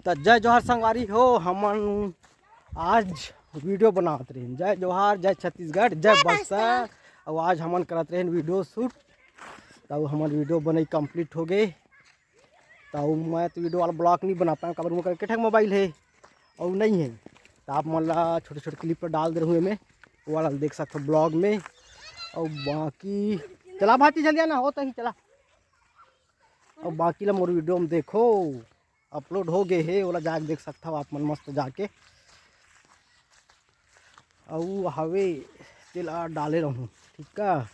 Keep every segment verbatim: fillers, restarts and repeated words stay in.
त जय जोहार संगवारी हो, हमन आज वीडियो बनावत रहेन। जय जोहार, जय छत्तीसगढ़, जय बस्तर। अउ आज हमन करत रहेन वीडियो शूट, त हमन वीडियो बनई कंप्लीट हो गे। त मैं तो वीडियो वाला ब्लॉग नहीं बना पाए, काबर मोर करा के ठक मोबाइल हे अउ नहीं हे, त आप मन ला छोटे छोटे क्लिप पर डाल दे रहूँ एमे, वो वाला देख सकथो ब्लॉग में। अउ बाकी चला भांची जल्दी आना हो, तही चला। अउ बाकी ला मोर वीडियो में देखो, अपलोड हो गे हे, ओला जाके देख सकथव आप मन मस्त जाके। अउ हवे तेला डाले रहूँ, ठीक का।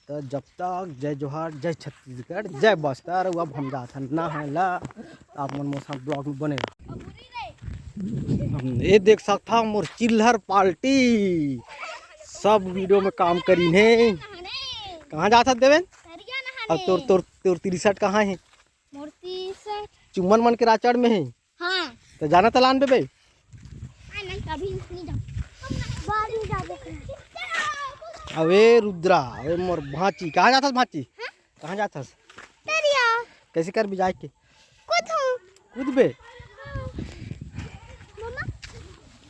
त जब तक जय जोहार, जय छत्तीसगढ़, जय बस्तर। अउ अब हम जाथन नहाए ला, आप मन मोर साथ ब्लॉग में बने रहू। ये देख सकथव मोर चिल्हर पार्टी, सब वीडियो में काम करीन हे। कहाँ जाथस देवेन? तरिया नहाने। अउ तोर तोर तोर टी शर्ट कहाँ हे? मोर टी शर्ट चुम्मन मन के राचड़ में हे। हाँ। त जाना त लान बेबे। हाँ, नहीं, कभी नहीं जाऊँ। बाहर नहीं जाबो। अबे रुद्रा, अबे मोर भांची, कहाँ जाथस भांची? हाँ? कहाँ जाथस? तरिया। कैसे करबे जाए के? कूदहूँ। कूदबे? मम्मा,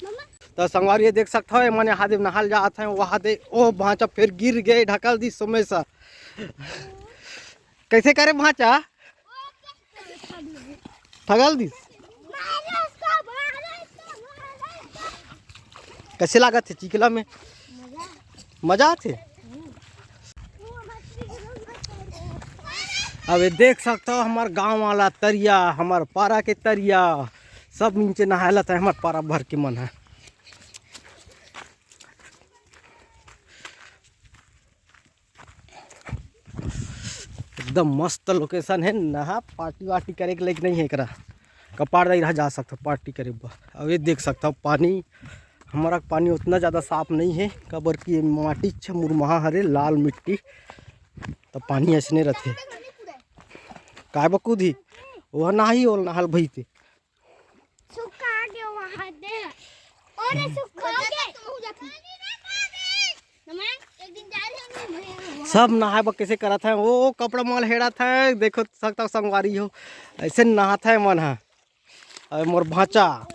मम्मा। त संगवारी ये देख सकथव, ए मने हादे नहाल जात हे, वहाँ दे ओ भांचा फिर गिर गे, ढकल दिस सोमेसा। कैसे करे भांचा? ठगल दिस। कैसे लागत हे चिखला में? मजा आथे। अब ये देख सकथव हमर गांव वाला तरिया, हमर पारा के तरिया, सब नीचे नहाय ला त हमर पारा भर के मन हे। एकदम मस्त लोकेशन हे, नहा पार्टी वार्टी करे के लायक नहीं हे एकरा, कपार दाई रहा जा सकथव पार्टी करे बर। अब ये देख सकथव पानी, हमारा पानी उतना ज़्यादा साफ नहीं हे, काबर कि ये माटी छ मुरमहा हरे, लाल मिट्टी, त पानी ऐसने रथे। काय बा कूदही? वह नाही ओल नहाल भई ते। सुखा के वहाँ दे। अरे सुखा के। एक दिन जा रहे हम भैया। सब नहाए बर कैसे करत हे, ओ कपड़ा मल हेड़त हे, देखो सकथव संगवारी हो, ऐसे नहात हे मन हा। अरे मोर भांचा,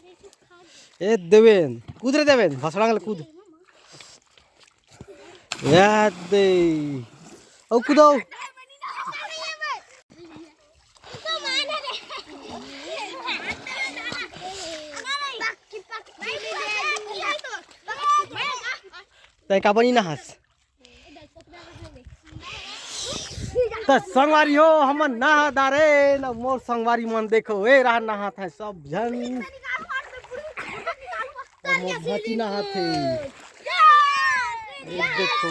ए देवेन, कूद रे देवेन, भसड़ा ले कूद। याद दे, ओ कूदो। तै का बनी नहास? त संगवारी हो, हमन नहा डारे न, मोर संगवारी मन देखो, ए रहा नहात हे सब झन। त मोर भांची नहात हे। ए देखो।